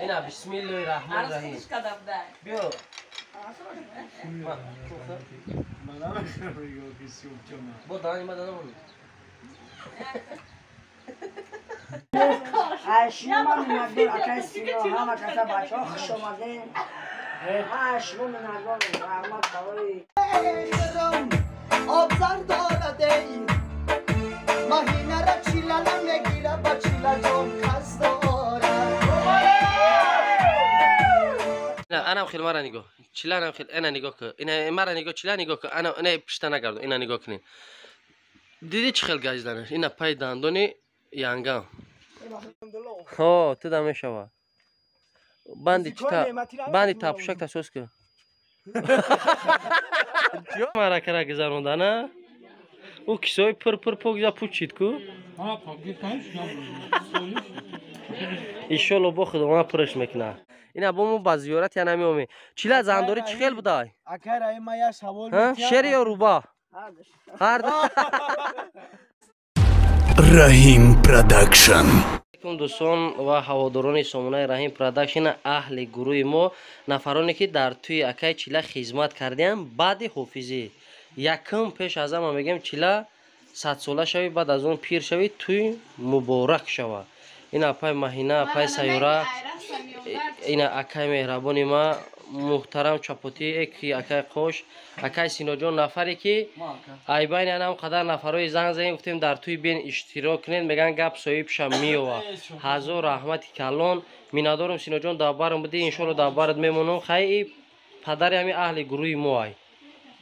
Ина бисмиллоҳир раҳмонир раҳим. Биё. Бо дани ма дана. Шумо миннатдор акай Сино, ҳама каса бачаҳо хуш омадем. Шумо миннатдор, раҳмат барои обзар дорад эй маҳинара чила намегира ба чила ҷон кас дорад. Анам хел мара нигоҳ. Чила анам хел ана нигоҳ кун. Ина мара нигоҳ, чила нигоҳ кун. Ана ина пишта нагардон, ина нигоҳ кунед. Дидӣ чӣ хел газиданаш? Ина пай дандони янгам. Ҳо, ту да мешава. Банди чита, банди тапушак тасос кун. Маракара гузарондана? Ӯ кисои пур пур пок за пучид ку? Иншолло бо худованд пурш мекунад. Ина бо мо ба зиёрат яна меомем. Чила зандорӣ чӣ хел будай? Шер ё руба? Ҳар Раҳим Продакшн. Дӯстон ва ҳаводорони сомонаи Раҳим Продакшн, аҳли гурӯҳи мо, нафароне ки дар тӯи акай Чила хизмат кардиам баъди ҳофизӣ. Якум пеш аз ҳама мегӯем Чила садсола шавӣ, баъд аз он пир шавӣ, тӯй муборак шава. Ин апай Маҳина, апай Сайёра, ина акай меҳрабони ма муҳтарам Чапотӣ, ки акай Қош, акай Синоҷон, нафаре ки айбайни анам қадар нафарҳои занг задем, гуфтем дар тӯи бен иштирок кунед, мегӯянд гап соҳибша меёва. Ҳазор раҳмати калон. Миннатдорум Синоҷон, дар барам будӣ, иншоалло дар барат мемонам. Хай и падари ҳами аҳли гурӯҳи мо ай.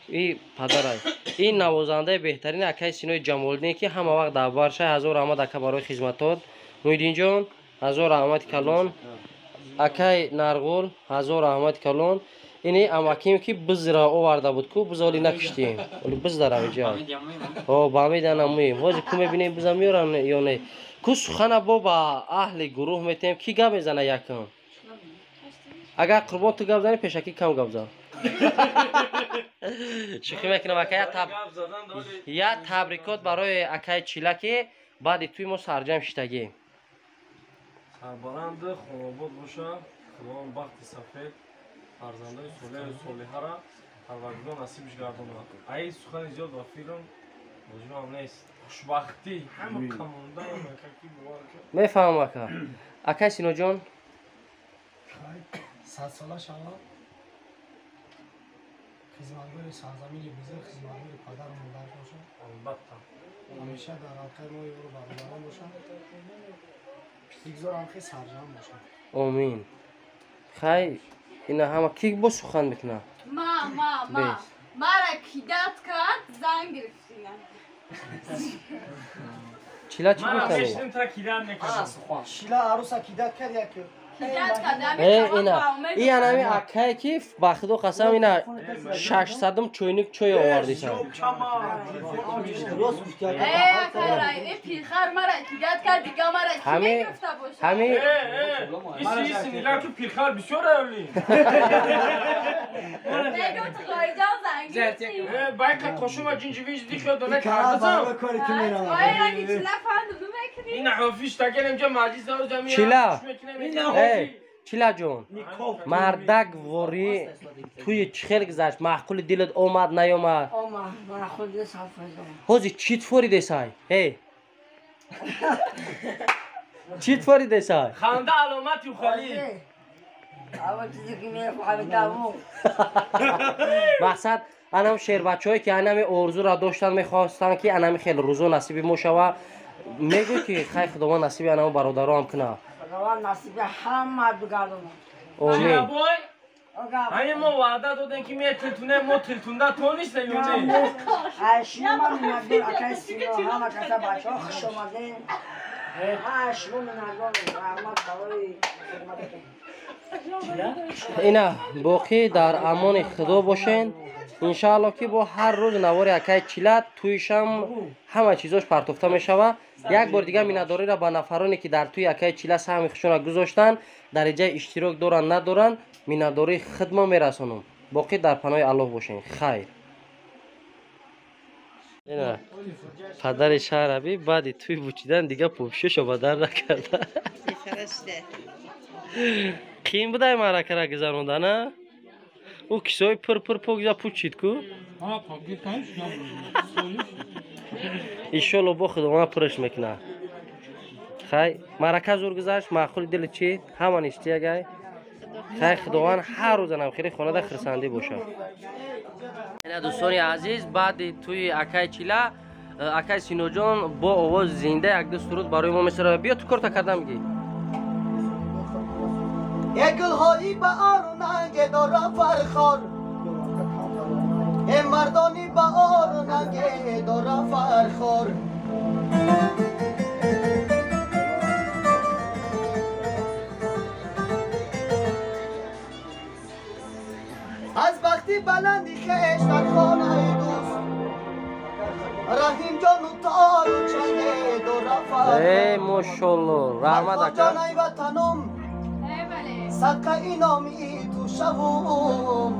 И падарай. Ин навозандаи беҳтарин акай Синои Ҷамолиддин ки ҳама вақт дар бар шай. Ҳазор раҳмат ака барои хизматот. Муҳиддинҷон, ҳазор раҳмати калон. Акай Нарғул, ҳазор раҳмати калон. Ини амаким ки бизра оварда буд ку, биза оли накиштем. Оли биз дарам иҷа. О, ба меданамуем. Ҳозир ку мебинем биза меёрам ё не. Ку сухана бо ба аҳли гурӯҳ метем, ки гап мезана якам. Агар Қурбон ту гап зани, пешакӣ кам гап зан. Шӯхӣ мекунам ака, я табрикот барои акай Чила ки баъди тӯи мо сарҷам шиштагӣ. Сарбаланд хонобод боша, Худованд бахти сафед, фарзандои солеҳу солиҳара Парвардигор насибиш гардонад. Ай сухани зиёд ба филм лозимам нест. Хушбахтӣ ҳама камонда каки бовар. Мефаҳмам ака. Акай Синоҷон, садсола шавад, хизматгори сарзамини бузург, хизматгори падару модар бошад. Албатта. Ҳамеша дар ҳалқаи мо ёру бародарон бошад. Бигзорам ки сарҷам бошад. Омин. Хай ина ҳама ки бо сухан мекунад? Ма, ма, ма. Мара кидат кард, занг гирифтина. Чила чӣ Мара гуфтани? мешинем та кидат мекардам. Чила аруса кидат кард як. Кидат кард, Ина. И анами акае ки ба худо қасам ина 600-ум чойник чой овардисан. Пирхар мара кидат кард, дига мара ки мегирифта бошад? Ҳами Иси иси нигар ки пирхар бисёр аёли. Мегум ту хориҷон занг гирифтӣ. Байка қошума ҷинҷивиш дихё дона кардазам. Чила фанду мекунӣ? Ина ҳофиш тагерем ҷа маҷлис дору ҷамия. Чила. Чила ҷон, мардак ворӣ тӯи чӣ хел гузашт? Маъқули дилат омад, наёмад? Омад, маъқул дил сафайз омад. Ҳозир чӣ тфоридесай? Эй, чӣ тфоридесай? Ханда аломати ухалӣ. Ава чизе ки мефаҳмидаму. Мақсад анам шербачаҳое ки анами орзура доштанд, мехостанд ки анами хел рӯзо насиби мо шава. Мегӯй ки хай худованд насиби анаму бародароам кунад. Худованд насиби ҳама бигардонад. Омин. Чилабой, ҳамин мо ваъда додем ки мея тилтуне, мо тилтунда тонистем ё не? Шумо миннатдор акай Сино, ҳама каса бачаҳо хуш омадем. Шумо миннатдор, раҳмат барои хизмататон. Ина боқӣ дар амони худо бошен. Иншаалло ки бо ҳар рӯз навори акай Чила тӯишам ҳама чизош партофта мешава. Як бор дигар миннатдориро ба нафароне ки дар тӯи акай Чила саҳми худшонро гузоштанд, дараҷаи иштирок доранд надоранд, миннатдории худмо мерасонам. Боқӣ дар паноҳи Аллоҳ бошен. Хайр. Ина падари шаҳраби баъди тӯй бучидан дига попшӯшо ба дар накарда. Қиин будай маъракара гузаронда, на? Ӯ кисои пур-пур покиза пучид ку? Иншолло бо худованд пураш мекунад. Хай, маърака зур гузашт, маъқули дили чӣ? Ҳама ништиягай. Хай, худованд ҳар рӯза намхири хонада хирсандӣ бошад. Ина дӯстони азиз, баъди тӯи акай Чила, акай Синоҷон бо овози зинда якду суруд барои мо месарояд. Биё ту корта кардам гӣ. Е гулҳои баҳору нанге дора фархор, е мардони баҳору нанге дора фархор. Аз бахти баланди хеш дар хонаи дӯст, Раҳимҷону тору чанге дора фархор. Э, мошолло, раҳмат ака. Ҷонаи ватанум, садқаи номи ту шавум,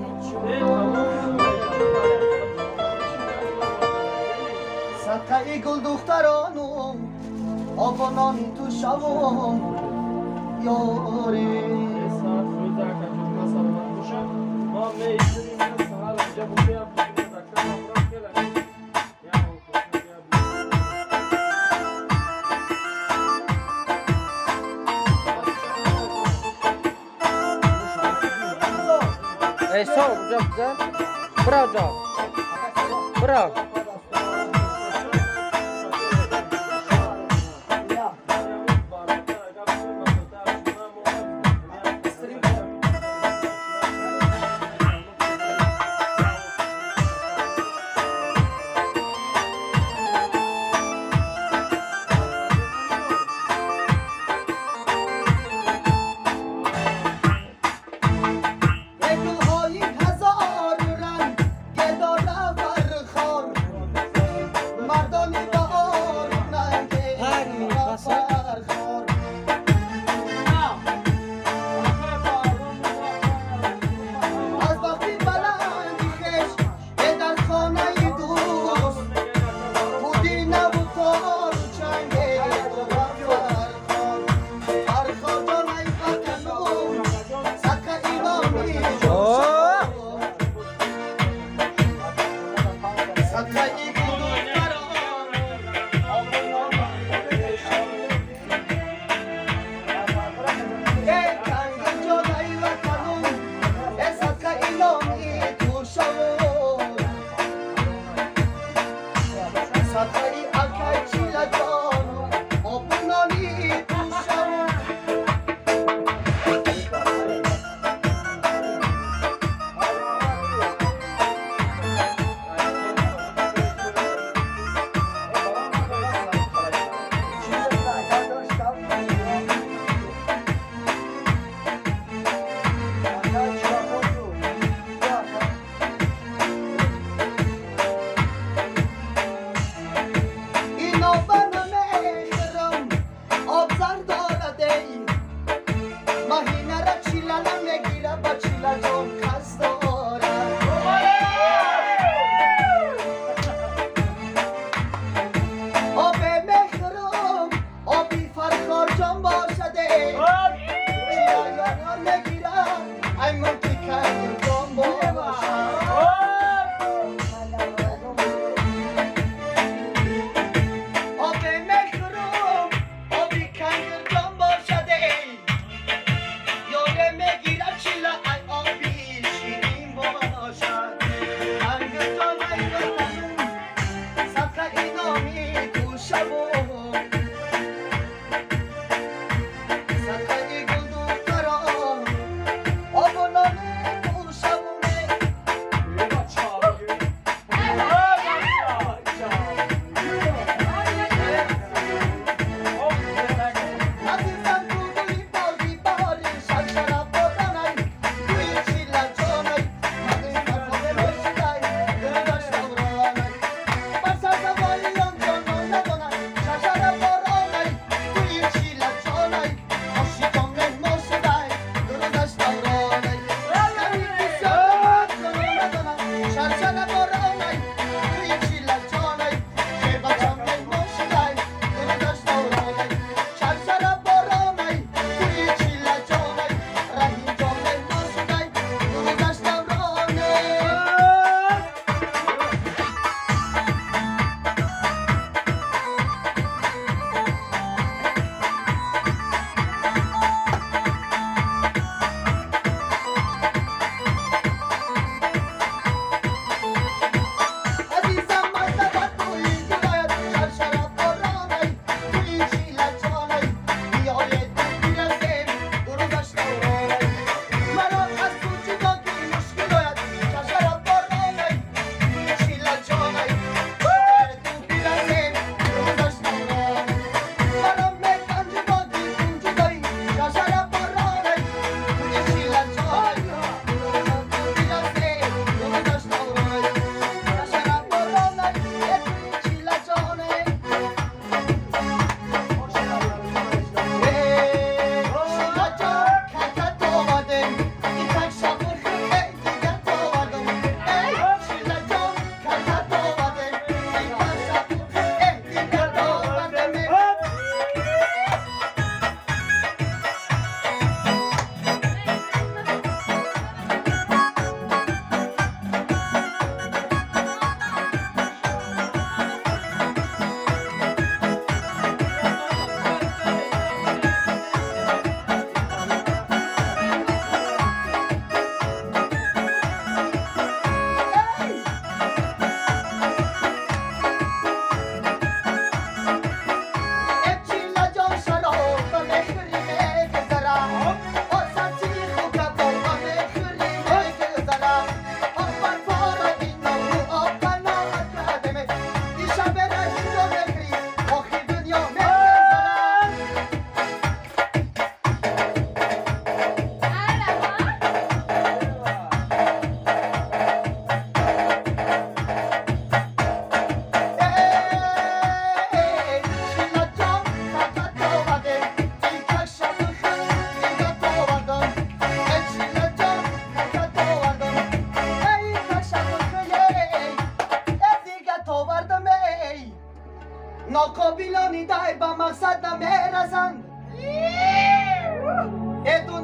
садқаи гулдухтаронум, обу нони ту шавум, ёре. Эҳсон, куҷо гузар? Бирав ҷо. Бирав. Е гулҳои ҳазор ранг дора фархор.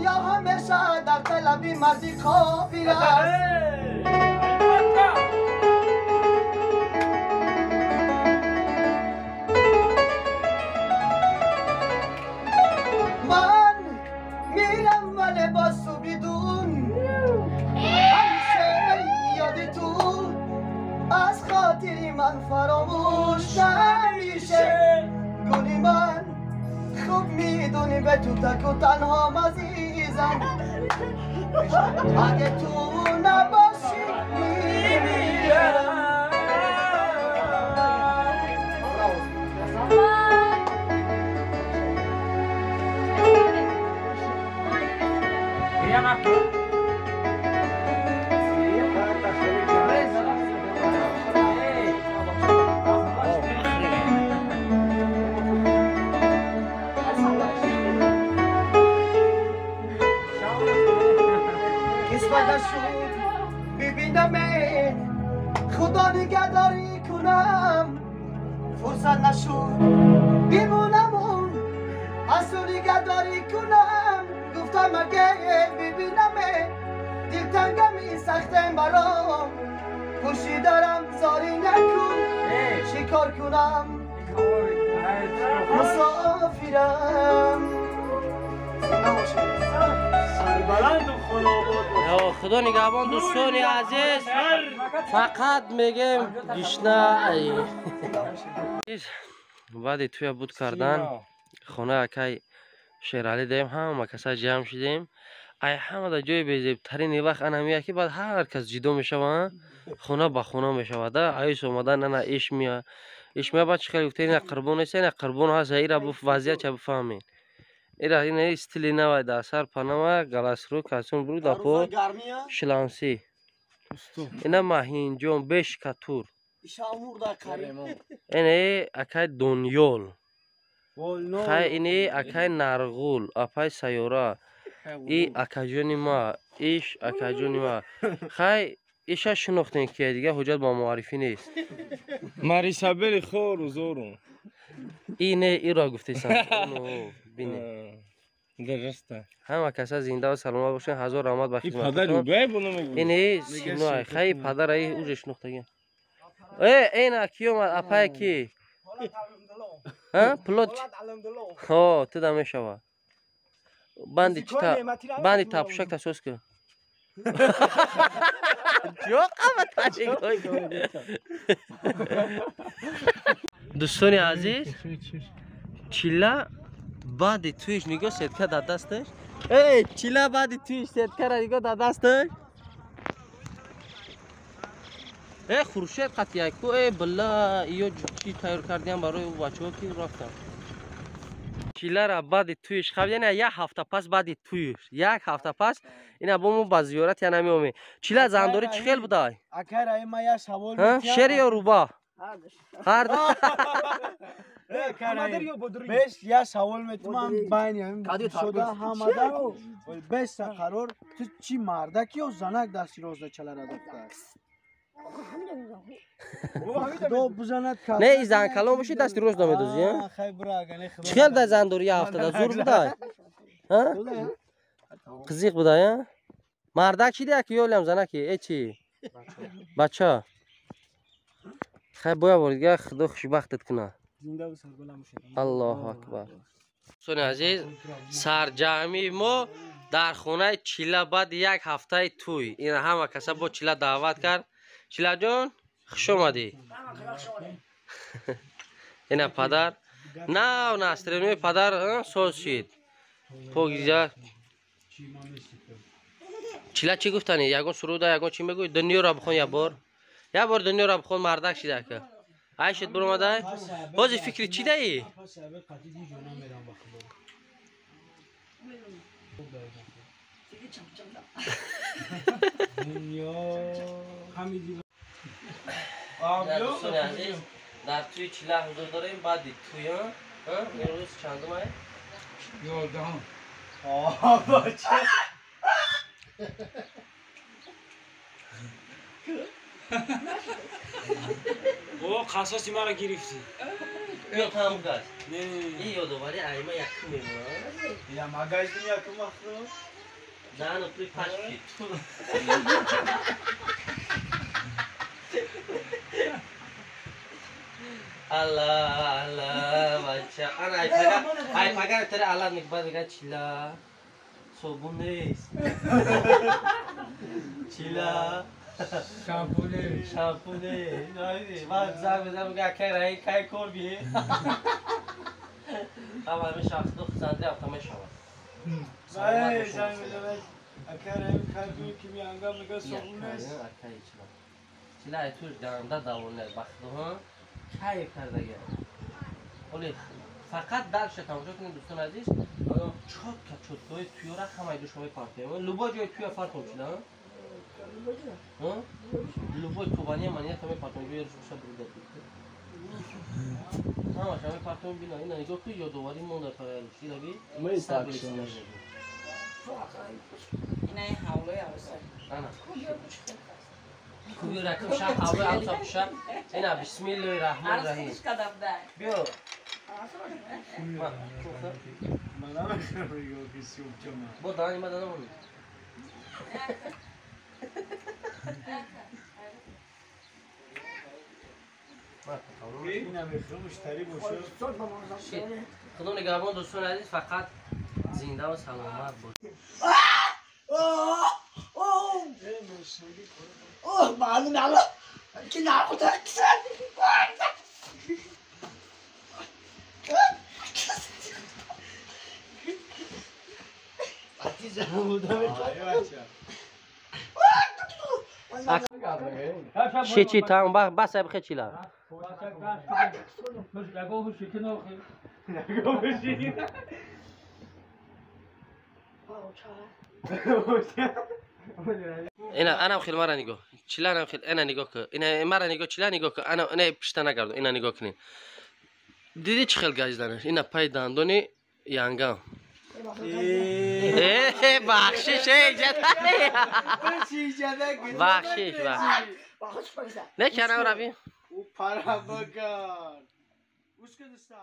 دنیا همیشه در طلبی مردی قابل است. من میرم ولی با تو بدون، همیشه یاد تو از خاطر من فراموش نمیشه. گلی من خوب میدونی به تو تک و تنها عزیزم، اگه تو نباشی میمیرم. ببینم خدا نگهداری کنم، فرصت نشد بمونم از تو نگهداری کنم. گفتم اگه ببینم دلتنگم این سخته برام، پوشی دارم زاری نکن چیکار کنم مسافرم. خدا نگهبان دوستان عزیز، فقط میگم گشنه. بعد توی بود کردن خونه اکای شیرالی دیم، همه کسا جمع شدیم. ای همه در جای بیزیبترین وقت انمیه که بعد هر کس جدا میشوه، خونه با خونه میشوه. ایس اومدن نه ایش میه ایش میه. بعد چه گفته نه قربون نیست، نه قربون هست. ایرا بف وضعیت چه بفهمین. ایرا این استیلی نوای در سر پنما گلاس رو کاسون برو دپو شلانسی. اینا ماهین جون بش کاتور. اینه اکای دنیول. خای اینه اکای نارغول، اپای سیورا. ای اکاجونی ما، ایش اکاجونی ما. خای ایشا شناختین که دیگه حجت با معرفی نیست. مریسابل خور و زورون. اینه ای را گفتی سن. بینه. درسته. همه کسا زنده و سلامت باشین. هزار رحمت به خدمتتون. پدر دوبه بونو میگه. اینه سینای خی پدر ای اوجش نقطه. ای اینا کی اومد اپای کی؟ ها پلوت. ها تو دمه شوا. بندی چتا بندی تاپشک تاسوس که. دوستان عزیز چیلا بعد تویش نگاه سدکه در دستش. ای چیلا بعد تویش سدکه را نگاه در دستش. ای خورشید قطعی کو. ای بلا ایو چی تیار کردیم برای او بچه‌ها که رفتن. چیلا را بعد تویش خب یعنی یک هفته پس بعد تویش یک هفته پس اینا با مو با زیارت یعنی میومه. چیلا زنداری چی خیلی بودای؟ اگر ای ما یا سوال شیر یا روبا؟ هر دو. بس یا سوال میتونم باین شده هماده بس قرار تو چی مردکی و زنک دستی روز چلا را دفتر. دو بزند نه ای زن کلام باشی دستی روز نمیدوزی ها؟ چی خیلی در زنداری یه هفته در زور بودای؟ ها؟ قزیق بودای ها؟ مردک چی ده که یولیم زنکی ای چی؟ بچه خیلی باید بار دیگه خدا خوشبختت کنه. الله اکبر. دوستان عزیز سرجمعی ما در خونه چیلا بعد یک هفته توی این همه کسا با چیلا دعوت کرد. چیلا جان خوش اومدی. اینا پدر نه نسترینوی پدر سوز شید پوگیزا. چیلا چی گفتنی؟ یگون سروده یگون چی میگوی؟ دنیا را بخون یه بار یه بار دنیا را بخون مردک شیده که عیشت برو ماده. بازی فکری چی دایی؟ دوستان عزیز در توی چیله حضور داریم. بعد توی امروز چندم ای؟ 11. آه بچه او قصاصی مرا گرفتی. یا تمام گاز. نه این یادآوری ایما یکم میمونه. یا مگاز دنیا کم وقت. Даҳану туи паш шид. Алла, алла, бача. Ана ай пага, ай пага тари алла никба дига чила. Собун нест. Чила. Шампуне. Шампуне. Найди, ман занг мезанам, мега акай Раҳим кай кор би? Ҳама ҳамин шахсдо хусандӣ рафта мешавад. Саломат Эй, бошед. занг мезанад. Акай Раҳим кай кор ки меангам мега собун нест. Акай чила. Чила ай туш ганда даволне бахту ҳа? Кайф кардага. Оли фақат дарша тамошо кунед дӯстони азиз. Чотка чоткаҳои туёра ҳамаи душмои партоем. Любой ҷои туя фарқ чила ҳа? Ҳа? Любой тубания манията мепартоем. Ҷои рушуша буда. Ҳамаша мепартоем бина. Ина нигоҳ кун ёдоварӣ монда паялуш. Ина би? Инаи ҳавлои аруса. Ана. Куби ракм ша ҳавлои аруса пуша. Ина бисмиллоҳи раҳмони Арус раҳим. худаш када буда. Биё. Ман намехӯрам мегӯям ки сӯбчама. Бо даҳани ма дана монӣ. Ина мехӯрам муштарӣ бошад. Худо нигаҳбон дӯстони азиз, фақат зинда ва саломат бошед. Маълум алло ки нахуда. Чи чи там бас ай бихе чила. Ина анам хел мара нигоҳ. Чила анам хел ина нигоҳ ку. Ина мара нигоҳ чила нигоҳ ку. Ана ина пишта нагарду. Ина нигоҳ кунед. Диди чӣ хел газиданаш? Ина пай дандони янгам. Э, бахшиш, эй, ҷада. Бахшиш, бахшиш. Не канам раби. Ӯ пара бакар. Гӯш кун дӯста.